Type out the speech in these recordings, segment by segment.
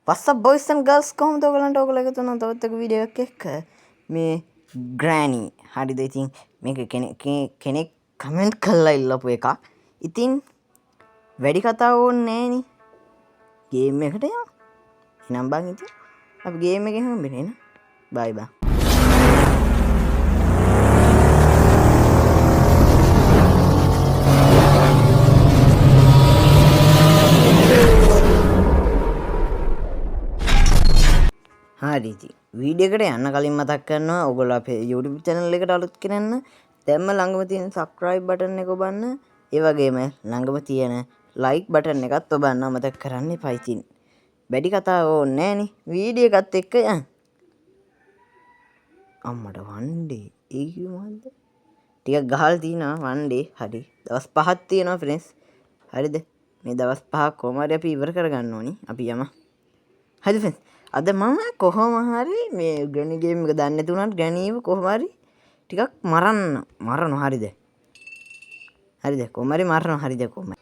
What's up boys and girls, කොහොමද ඔයගලන්ට? ඔයගොල්ලෝ එකතු වුණා තවත් එක වීඩියෝ එකක් එක්ක මේ ග්‍රෑනි. හරිද? ඉතින් මේක කෙනෙක් කෙනෙක් කමෙන්ට් කරලා ඉල්ලපු එකක්. ඉතින් වැඩි කතා ඕනේ නෑනේ. ගේම් එකට යමු. එහෙනම් බං ඉතින් අපි ගේම් එකෙන් හම්බෙන්නේ නේ. බයි බං. හරි, ඉතින් වීඩියෝ එකට යන්න කලින් මතක් කරනවා ඔයගොල්ලෝ අපේ YouTube channel එකට අලුත් කෙනෙක් නම් දැන්ම ළඟම තියෙන subscribe button එක ඔබන්න, ඒ වගේම ළඟම තියෙන like button එකත් ඔබන්න අමතක කරන්න එපා. ඉතින් වැඩි කතා ඕනේ නෑනේ, වීඩියෝ එකත් එක්ක යන්න. අම්මට වන්ඩේ ඒ කිව්වේ මොකද්ද? ටිකක් ගහලා තිනවා වන්ඩේ. හරි, දවස් පහක් තියෙනවා ෆ්‍රෙන්ඩ්ස්. හරිද? මේ දවස් පහක් කොහොම හරි අපි ඉවර කරගන්න ඕනි. අපි යමු. හරිද ෆ්‍රෙන්ඩ්ස්? අද මම කොහොම හරි මේ ග්‍රැනි ගේම් එක දන්නේ නැති වුණාට ග්‍රැනීව කොහොම හරි ටිකක් මරන්න මරනවා. හරිද? හරිද? කොහොම හරි මරනවා. හරිද? කොහොම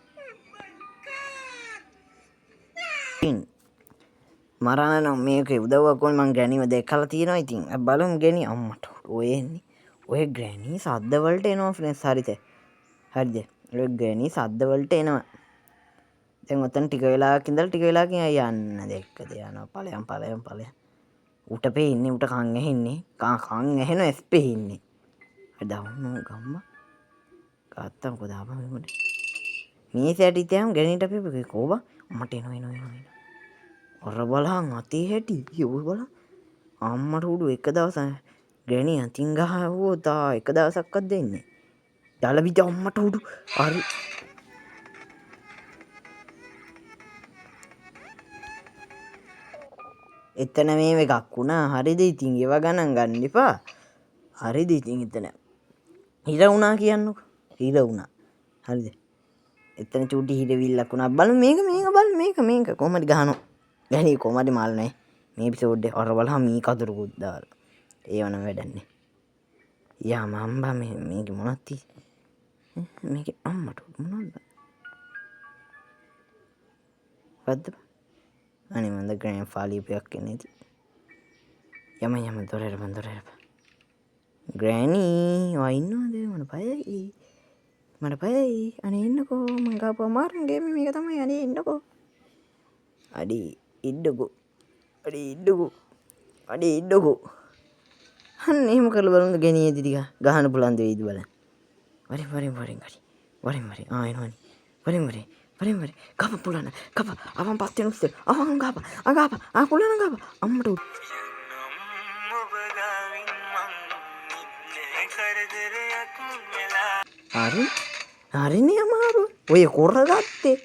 මරන්න නම් මේකේ උදව්වක් ඕනේ. මං ග්‍රැනීව දැකලා තියෙනවා. ඉතින් අපි බලමු ග්‍රැනි. අම්මට ඔය එන්නේ ඔය ග්‍රැනි සද්ද වලට එනවා ෆ්‍රෙන්ඩ්ස්. හරිද? හරිද? ඔය ග්‍රැනි සද්ද වලට එනවා. දැන් ඔතන ටික වෙලාවක් ඉඳලා ටික වෙලාවකින් ආයි යන්න දැක්කද යනවා. ඵලයන් ඵලයන් ඵලයන්. උට පේන්නේ, උට කන් ඇහෙන්නේ, කන් ඇහෙන ඇස් පේන්නේ. හරි දවුනෝ ගම්ම ගත්තා. මොකද ආපහු මෙහෙමද මේ සැට ඉතින් ග්‍රැනීට අපි කෝබා මට එනවා එනවා එනවා එනවා. අර බලහන් අතේ හැටි ඔය බලහන් අම්මට උඩු එක දවසක් ග්‍රැනි අතින් ගහුවොත් ආ එක දවසක්වත් දෙන්නේ නැහැ. ජල බීජ අම්මට උඩු හරි එතන මේ එකක් වුණා. හරිද? ඉතින් ඒවා ගණන් ගන්න එපා. හරිද? ඉතින් එතන හිර වුණා කියන්නකෝ. හිර වුණා. හරිද? එතන චූටි හිරවිල්ලක් වුණා. බලමු මේක මේක බලමු මේක මේක කොහමද ගහනවා. ගහන්නේ කොහමද මල් නෑ. මේ එපිසෝඩ් එක අර බලහන් මී කතුරුකුත් දාලා. ඒව නම් වැඩක් නෑ. යා මම්බා මේ මේක මොනවද තියෙන්නේ? මේකේ අම්මට මොනවද? මොකද්ද? අනේ මන්ද ග්‍රෑන්ඩ් ෆාලියපයක් එන්නේ ඉතින්. යම යම දොර ඇරපන් දොර ඇරපන්. ග්‍රෑනි ඔයා ඉන්නවද? මට බයයි. මට බයයි. අනේ එන්නකෝ මං ගාපු අමාරුම ගේම් මේක තමයි. අනේ එන්නකෝ. අඩේ ඉන්නකෝ. අඩේ ඉන්නකෝ. අඩේ ඉන්නකෝ. අන්න එහෙම කරලා බලමු ගෙනියේදී ටික ගහන්න පුළුවන් ද වෙයිද බලන්න. වරින් වරින් වරින් හරි. වරින් වරින් ආ එනවනේ. වරින් වරින් වරින් වරින් ගප පුළුවන් ගප අවන් පත් වෙන උස්ස අවන් ගප ආ ගප ආ පුළුවන් ගප අම්මට හරි හරිනේ අමාරු ඔය කොරගත්තේ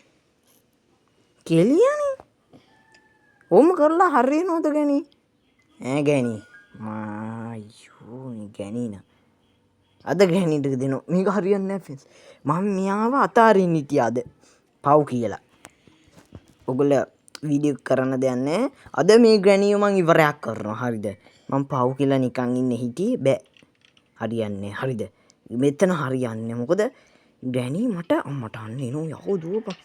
කෙලියනේ ඔහොම කරලා හරියනවද ගැනි? ඈ ගැනි මායෝ නේ ගැනි නා අද ග්‍රැනීට දෙනවා මේක හරියන්නේ නැහැ ෆ්‍රෙන්ඩ්ස්. මම මෙයාව අතාරින්න හිටියා අද පව් කියලා. ඔයගොල්ලෝ වීඩියෝ කරන්න දෙයක් නැහැ. අද මේ ග්‍රැනීව මං ඉවරයක් කරනවා. හරිද? මං පව් කියලා නිකන් ඉන්න හිටියේ බෑ. හරියන්නේ නැහැ. හරිද? මෙතන හරියන්නේ නැහැ. මොකද ග්‍රැනී මට අම්මට අන්න එනවා යකෝ දුවපන්.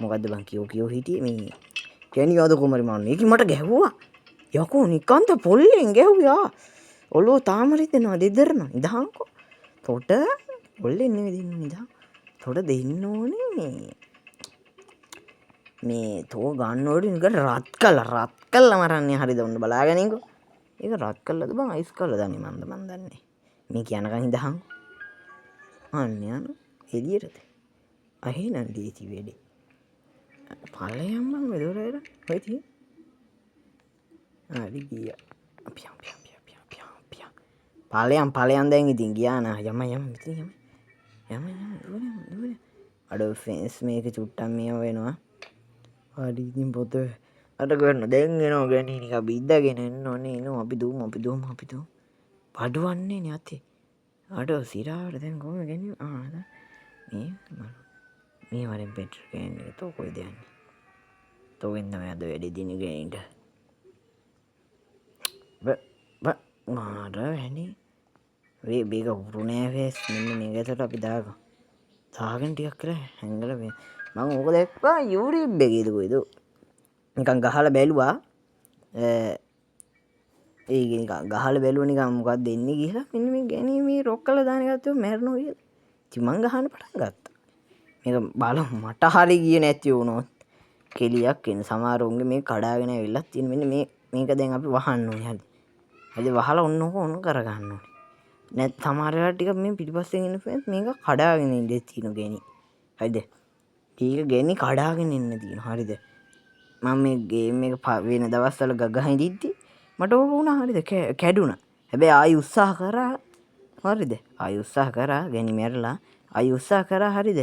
මොකද්ද බං කියෝ කියෝ හිටියේ මේ ග්‍රැනී අද කොහමරි මරන්න. ඒකි මට ගැහුවා. යකෝ නිකන්ත පොල්ලෙන් ගැහුවා. ඔලුව තාම රිදෙනවා දෙදරනවා. ඉදහංකෝ. තොට පොල්ලෙන් නෙවෙයි දෙන්නේ නිදහං. තොට දෙන්න ඕනේ මේ මේ තෝ ගන්න ඕනේ නිකන් රත් කළා රත් කළා මරන්නේ. හරිද? ඔන්න බලාගෙන ඉන්නකෝ. ඒක රත් කළාද බං අයිස් කළාද අනේ මන්ද මන් දන්නේ. මේ කියනකන් ඉදහං. අන්න යන එළියටද? අහේනම් දීති වැඩේ. ඵලයන් බං ඔය දොර ඇර. ඔය තියෙන්නේ. හරි ගියා. අපි අපි අපි අපි අපි අපි ඵලයන් ඵලයන් දැන් ඉතින් ගියා නා. යම යම මෙතන යම. යම යම දුවන දුවන. අඩෝ ෆෙන්ස් මේක චුට්ටක් මේව වෙනවා. හරි ඉතින් පොත අර ගන්න දැන් එනවා ගණී නිකන් බිද්දාගෙන එන්න ඕනේ. එනවා අපි දුවමු අපි දුවමු අපි දුවමු. පඩුවන්නේ නේ අතේ. අඩෝ සිරාවට දැන් කොහොම ගෙනියන්නේ? ආ මේ මේ වරෙන් පෙට්‍රල් can එක තෝ කොයිද යන්නේ? තෝගෙන් තමයි අද වැඩි දිනේ ගේන්න. බ බ මාර වැඩි. මේ මේක උරු නෑ ෆේස්. මෙන්න මේක ඇතුළට අපි දාගමු. දාගෙන ටිකක් කියලා හැංගලා මේ මං ඕක දැක්කා YouTube එකේද කොයිද? නිකන් ගහලා බැලුවා. ඒක නිකන් ගහලා බැලුවා නිකන් මොකක්ද එන්නේ කියලා. මෙන්න මේ ගෑණි මේ රොක් කරලා දාන එකත් එක්ක මැරෙනවා කියලා. ඉතින් මං ගහන්න පටන් ගත්තා. මේක බලමු මට හරි ගියේ නැති වුණොත් කෙලියක් එන. සමහර උන්ගේ මේ කඩාගෙන ඇවිල්ලා තියෙන මෙන්න මේක දැන් අපි වහන්න ඕනේ. හරි. හරි වහලා ඔන්න ඕක ඔන් කරගන්න ඕනේ. නැත් සමහර වෙලාවට ටිකක් මේ පිටිපස්සෙන් එන ෆ්‍රෙන්ඩ්ස් මේක කඩාගෙන ඉඳී තියෙන ගෑණි. හරිද? මේක ගෑණි කඩාගෙන එන්න තියෙනවා. හරිද? මම මේ ගේම් එක වෙන දවස්වල ගගහ ඉඳිද්දි මට ඕක වුණා. හරිද? කැඩුනා. හැබැයි ආයි උත්සාහ කරා. හරිද? ආයි උත්සාහ කරා ගෑණි මැරලා ආයි උත්සාහ කරා. හරිද?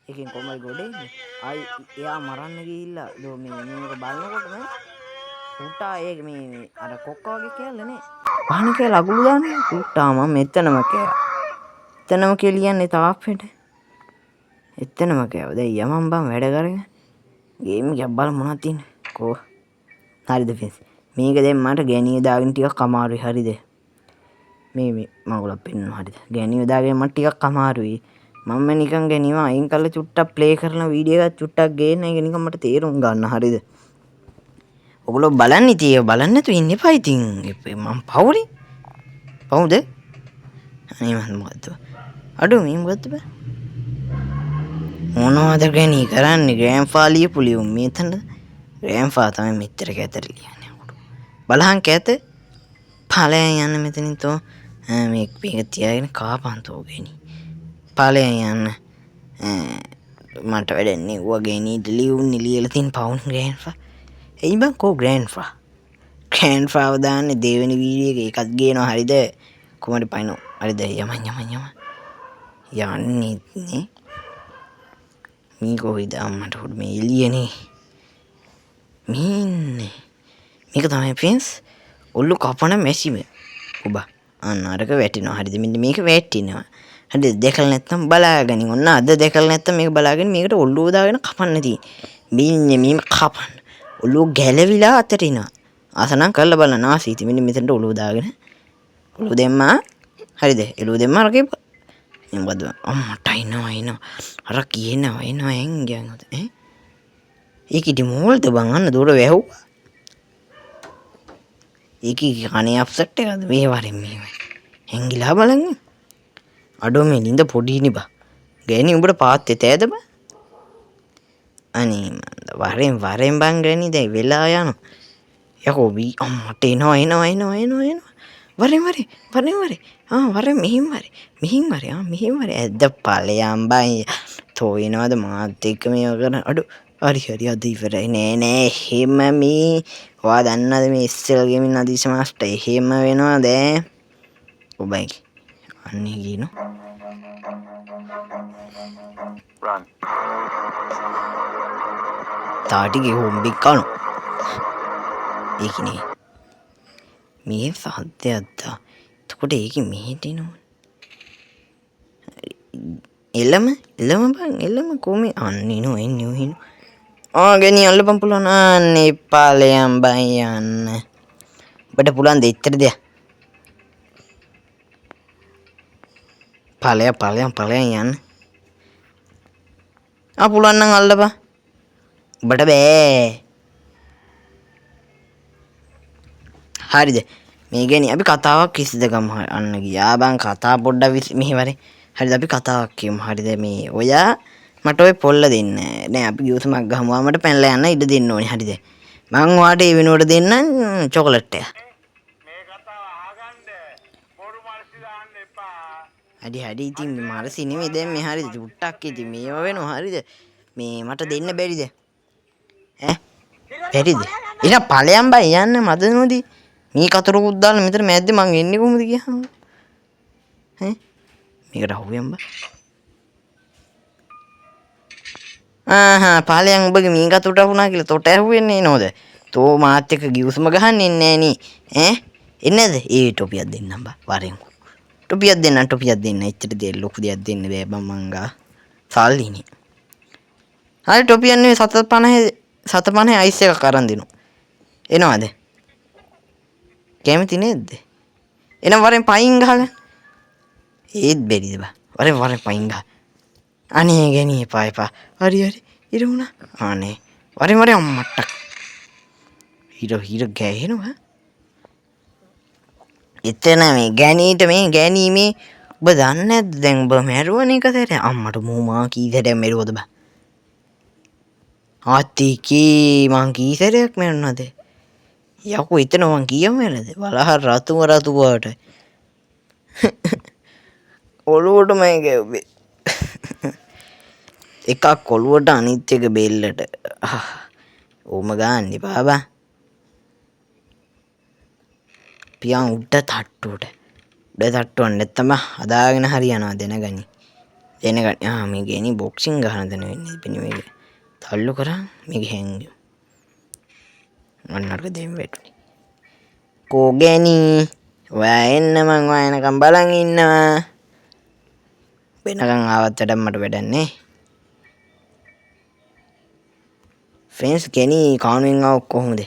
ඒකෙන් කොහමද ගොඩ එන්නේ? ආයි එයා මරන්න ගිහිල්ලා දෝ මේක බලනකොටම කුටා ඒක මේ අර කොක්ක වගේ කෑල්ල නේ. වහන කෑල්ල අගුළු දාන්නේ. කුටා මම මෙතනම කෑවා. එතනම කෙලියන්නේ තාප්පෙට. එතනම කෑවා. දැන් යමන් බං වැඩ කරගෙන. ගේම් එකක් බලමු මොනවද තියෙන්නේ. කෝ. හරිද ෆ්‍රෙන්ඩ්ස්? මේක දැන් මට ගෑණිය දාගෙන ටිකක් අමාරුයි. හරිද? මේ මම ඔයාලට පෙන්නනවා. හරිද? ගෑණිය දාගෙන මට ටිකක් අමාරුයි. මම නිකන් ගෑණිව අයින් කරලා චුට්ටක් ප්ලේ කරන වීඩියෝ එකක් චුට්ටක් ගේන්න. ඒක නිකන් මට තේරුම් ගන්න. හරිද? ඔයගොල්ලෝ බලන්න ඉතින් ඒව බලන්න නැතුව ඉන්න එපා ඉතින්. මං පවුනේ. පවුද? අනේ මං මොකද්ද? අඩෝ මේ මොකද්ද බං? මොනවද ගෑණි කරන්නේ? ග්‍රෑන්ඩ්ෆා ලියපු ලියුම් මෙතන. ග්‍රෑන්ඩ්ෆා තමයි මෙච්චර කැතට ලියන්නේ. බලහන් කැත. ඵලයන් යන්න මෙතනින් තෝ. මේක තියාගෙන කාපන් තෝ ගෑණි. ඵලයන් යන්න. මට වැඩක් නෑ. ඌවා ගෑණිට ලියුම් ලියලා තියෙන පවුන් ග්‍රෑන්ඩ්ෆා. එයි බං කෝ ග්‍රෑන්ඩ්ෆා. ග්‍රෑන්ඩ්ෆාව දාන්නේ දෙවෙනි වීඩියෝ එකේ එකත් ගේනවා. හරිද? කොහමද පයින්නෝ. හරිද? යමන් යමන් යමන්. යන්නේ නේ. මේ කොහෙද අම්මට හොඩ මේ එළියනේ. මේ ඉන්නේ. මේක තමයි ෆ්‍රෙන්ඩ්ස් ඔල්ලු කපන මැෂිම. ඔබ අන්න අරක වැටෙනවා. හරිද? මෙන්න මේක වැටෙනවා. හරිද? දැකලා නැත්තම් බලාගනින්. ඔන්න අද දැකලා නැත්තම් මේක බලාගෙන මේකට ඔල්ලුව දාගෙන කපන්න තියෙන්නේ. මෙන්න මේක කපන්න. ඔල්ලුව ගැලවිලා අතට එනවා. ආසනම් කරලා බලන්න. ආසි ඉතින් මෙන්න මෙතනට ඔල්ලුව දාගෙන ඔල්ලුව දැම්මා. හරිද? ඔල්ලුව දැම්මා අරකේ මේ මොකද්ද? අම්මට එනවා එනවා. අර කියනවා එනවා ඇංගියන් හොත. ඈ? ඒක ඉතින් මෝල්ද බං? අන්න දොර වැහුවා. ඒකේ කනේ අප්සෙට් එකද? මේ වරෙන් මේ වරෙන්. ඇංගිලා බලන්. අඩෝ මේ ලිඳ පොඩිනේ බං. ගෑණි උඹට පාත්තේ තෑද බං? අනේ මන්ද වරෙන් වරෙන් බං ගෑණි දැන් වෙලා යනවා. යකෝ වී අම්මට එනවා එනවා එනවා එනවා එනවා. වරෙන් වරෙන් වරෙන් වරෙන්. ආ වරෙන් මෙහින් වරෙන්. මෙහින් වරෙන්. ආ මෙහින් වරෙන්. ඇද්ද ඵලයන් බං. තෝ එනවද මාත් එක්ක මේව කරන්න? අඩෝ හරි හරි අද ඉවරයි. නෑ නෑ එහෙම මේ ඔයා දන්නවද මේ SL Gaming අදීශ මාස්ටර් එහෙම වෙනවද ඈ? ඔබයි අන්නේ කියනවා. Run. තාටිගේ හොම්බෙක් කනවා. ඒකනේ මේ සද්දයක් දා. එතකොට ඒකේ මෙහෙට එනවා. එළම එළම බං එළම කොහොම අන්න එනවා එන්නේ ඔහෙ එනවා. ආ ගෙනි අල්ලපන් පුළුවන්. අනේ ඵලයන් බං යන්න. ඔබට පුළුවන් ද එච්චර දෙයක්? ඵලයන් ඵලයන් ඵලයන් යන්න. ආ පුළුවන් නම් අල්ලපන්. ඔබට බෑ. හරිද? මේ ගැන අපි කතාවක් විසඳගමු. අන්න ගියා බං කතා පොඩ්ඩක් මෙහෙ වරේ. හරිද? අපි කතාවක් කියමු. හරිද? මේ ඔයා මට ඔය පොල්ල දෙන්න. නෑ අපි ගියොසමක් ගහමු. ඔයා මට පැනලා යන්න ඉඩ දෙන්න ඕනේ. හරිද? මං ඔයාට ඒ වෙනුවට දෙන්නම් චොකලට් එක. මේ කතාව අහගන්න බොරු මරසි දාන්න එපා. හරි හරි ඉතින් මරසි නෙමෙයි දැන් මේ හරිද? චුට්ටක් ඉතින් මේව වෙනවා. හරිද? මේ මට දෙන්න බැරිද? ඈ බැරිද? එහෙනම් ඵලයන් බං යන්න මද නොදී. මේ කතරකුත් දාලා මෙතන මැද්දේ මං එන්නේ කොහොමද කියහම? ඈ මේකට අහුවෙන් බං. ආහා ඵලයන් උඹගේ මී කතුරට අහුණා කියලා තොට ඇහුවෙන්නේ නෝද? තෝ මාත් එක්ක ගිවිසුම ගහන්න එන්නේ නෑ නේ. ඈ එන්නේ නැද්ද? ඒ ටොපියක් දෙන්නම් බං වරෙන්. ටොපියක් දෙන්නම් ටොපියක් දෙන්න. එච්චර දෙයක් ලොකු දෙයක් දෙන්න බෑ බං මං ගා. සල්ලිනේ. හරි ටොපියක් නෙවෙයි 7.50 අයිස් එකක් අරන් දෙනවා. එනවද? කැමති නේද? එහෙනම් වරෙන් පයින් ගහගන්න. ඒත් බැරිද බං? වරෙන් වරෙන් පයින් ගහ. අනේ ගෑණි එපා එපා. හරි හරි ඉර වුණා. අනේ වරෙන් වරෙන් අම්මට. හිර හිර ගැහෙනවා. එතන මේ ගෑනීට මේ ගෑනී මේ ඔබ දන්නේ නැද්ද දැන් ඔබ මැරුවනේ එක සැරයක්. අම්මට මෝ මා කී සැරයක් මැරුවද බං. අතිකී මං කී සැරයක් මැරුණාද? යකෝ එතන මං කීයක් මැරුණාද? බලහන් රතුම රතු පාටයි. ඔළුවටමයි ගැව්වේ. එකක් ඔළුවට අනිත් එක බෙල්ලට. ඕම ගන්න එපා බං. පියන් උඩ තට්ටුවට. උඩ තට්ටුවක් නැත්තම හදාගෙන හරි යනවා දැනගනි. දැනගනි. ආ මේ ගෑණි බොක්සිං ගහන තැන වෙන්නේ ඉතින් මේක. තල්ලු කරා මේක හැංගුවා. අන්න අරක දෙන්න වැටුනේ. කෝ ගෑණි ඔයා එන්න මං ඔයා එනකම් බලන් ඉන්නවා. වෙනකන් ආවත් වැඩක් මට වැඩක් නෑ. ෆ්‍රෙන්ඩ්ස් ගෑණි කානුවෙන් ආවොත් කොහොමද?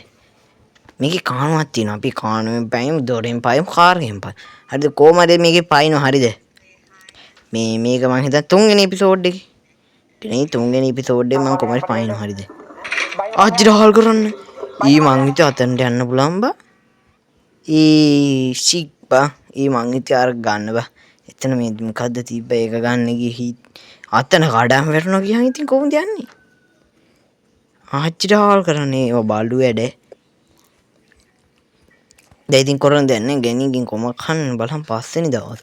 මේකේ කානුවක් තියෙනවා. අපි කානුවෙන් පයිමු, දොරෙන් පයිමු, කාර් එකෙන් පයිමු. හරිද? කොහොම හරි මේකේ පයින්නවා. හරිද? මේ මේක මං හිතන්නේ තුන්වෙනි එපිසෝඩ් එකේ. නේ තුන්වෙනි එපිසෝඩ් එකේ මං කොහොම හරි පයින්නවා. හරිද? ආච්චිට හාල් කරන්න. ඊ මං හිතුවේ අතනට යන්න පුළුවන් බා. ඊ ෂික් බා. ඊ මං හිතුවේ අර ගන්න බා. එතන මේ මොකද්ද තිබ්බ ඒක ගන්න ගිහි අතන කඩම් වැටුණා කියන් ඉතින් කොහොමද යන්නේ? ආච්චිට හාල් කරන්නේ ඒවා බලු වැඩ. දැන් ඉතින් කරන්න දෙයක් නෑ. ගෑණිගෙන් කොම කන්න බලන් පස්වෙනි දවස්.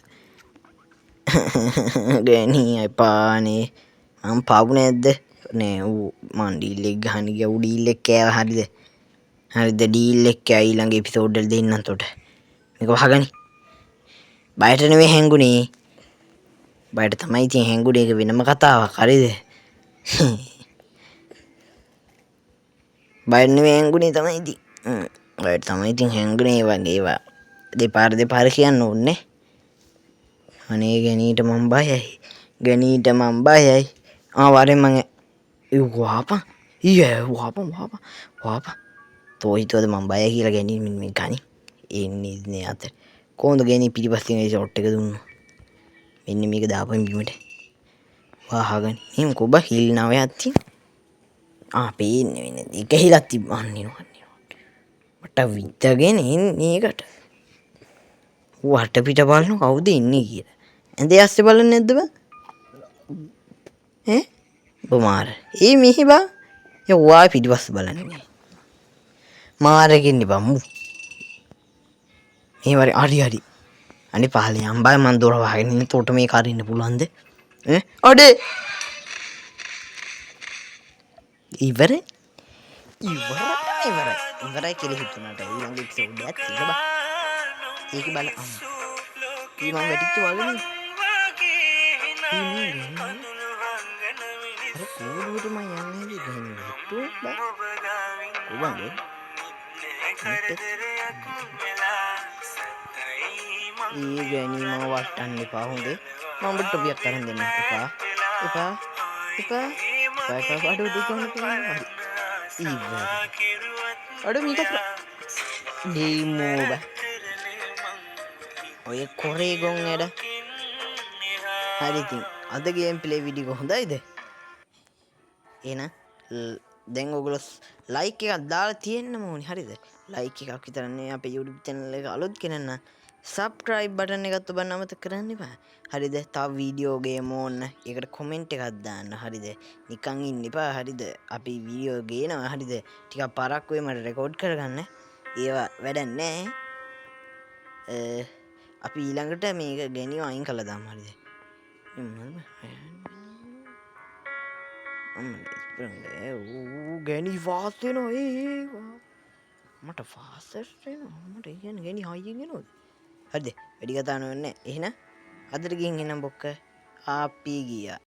ගෑණි එපානේ. මං පව් නැද්ද? නෑ ඌ මං ඩීල් එක ගහන්න ගියා. ඌ ඩීල් එක කෑවා. හරිද? හරිද? ඩීල් එක කෑවා. ඊළඟ එපිසෝඩ් වල දෙන්නම් තොට. මේක වහගනි. බයට නෙවෙයි හැංගුනේ. බයට තමයි ඉතින් හැංගුනේ. ඒක වෙනම කතාවක්. හරිද? බයට නෙවෙයි හැංගුනේ තමයි ඉතින්. බයට තමයි ඉතින් හැංගුනේ. ඒ වගේ ඒවා දෙපාර දෙපාර කියන්න ඕනේ. අනේ ගෑණීට මං බයයි. ගෑණීට මං බයයි. ආ වරෙන් මං ඒ වහපන්. ඊය වහපන් වහපන් වහපන්. තෝ හිතුවද මං බයයි කියලා ගෑණී මෙන්න මේ ගනි. එන්නේ නේ අතට. කොහොමද ගෑණී පිටිපස්සෙන් ඒ ෂොට් එක දුන්නා? මෙන්න මේක දාපන් බිමට. වහගනි. එහෙම කොබ හිල් නවයක් තියෙන. ආ පේන්නේ වෙන්නේ. එක හිලක් තිබ්බා. අන්න එනවා අන්න එනවා. මට විද්දගෙන එන්නේ ඒකට. ඌ අට පිට බලන කවුද ඉන්නේ කියලා. ඇඳේ ඇස්සේ බලන්නේ නැද්ද බං? ඈ? ඔබ මාර. ඒ මෙහි බං. ඒ ඔයා පිටිපස්ස බලන්නේ. මාරකින් බං මු. මේ වරේ හරි හරි. අනේ පහළ යන් බං මං දොර වහගෙන ඉන්න තොට මේක අරින්න පුළුවන්ද? ඈ? අඩේ. ඉවරයි. ඉවරයි ඉවරයි. ඉවරයි කියලා හිතුණාට ඊළඟ එපිසෝඩ් එකක් තියෙනවා බං. ඒක බලන්න. ඊ මං වැටිච්ච වලනේ. ඊ මේ ගෑණි. අර කෝලුවට මං යන්නේ නේද ගෑණි වැට්ටුවා බං. කොබං ගෑණි? ඊ ගෑණි මම වට්ටන්න එපා හොඳේ. මම ඔබට ටොපියක් අරන් දෙන්න. එපා. එපා. එපා. එපා එපා. අඩෝ අඩෝ ගන්න පුළුවන්. හරි. ඉවරයි. අඩෝ මේක ගේම් ඕවර්. ඔය කොරේ ගොන් වැඩ. හරි ඉතින් අද ගේම් ප්ලේ වීඩියෝ එක හොඳයිද? එහෙනම් දැන් ඔයගොල්ලෝ ලයික් එකක් දාලා තියෙන්නම ඕනි. හරිද? ලයික් එකක් විතර නෙවෙයි අපේ YouTube channel එක අලුත් කෙනෙක් නම් සබ්ස්ක්‍රයිබ් බටන් එකත් ඔබන්න අමතක කරන්න එපා. හරිද? තව වීඩියෝ ගේම් ඕන ඒකට කොමෙන්ට් එකක් දාන්න. හරිද? නිකන් ඉන්න එපා. හරිද? අපි වීඩියෝ ගේනවා. හරිද? ටිකක් පරක්කු වෙයි මට රෙකෝඩ් කරගන්න. ඒවා වැඩක් නෑ. අපි ඊළඟට මේක ගෙනියව අයින් කරලා දාමු. හරිද? ඌ ගෑණි ෆාස්ට් වෙනවා. ඒ මට ෆාස්ට් වෙනවා. මට ඒ කියන්නේ ගෑණි හයියෙන් එනවද? හරිද? වැඩි කතා නොවෙන්නේ. එහෙනම් අදට ගිහින් එනම් බොක්ක. අපි ගියා.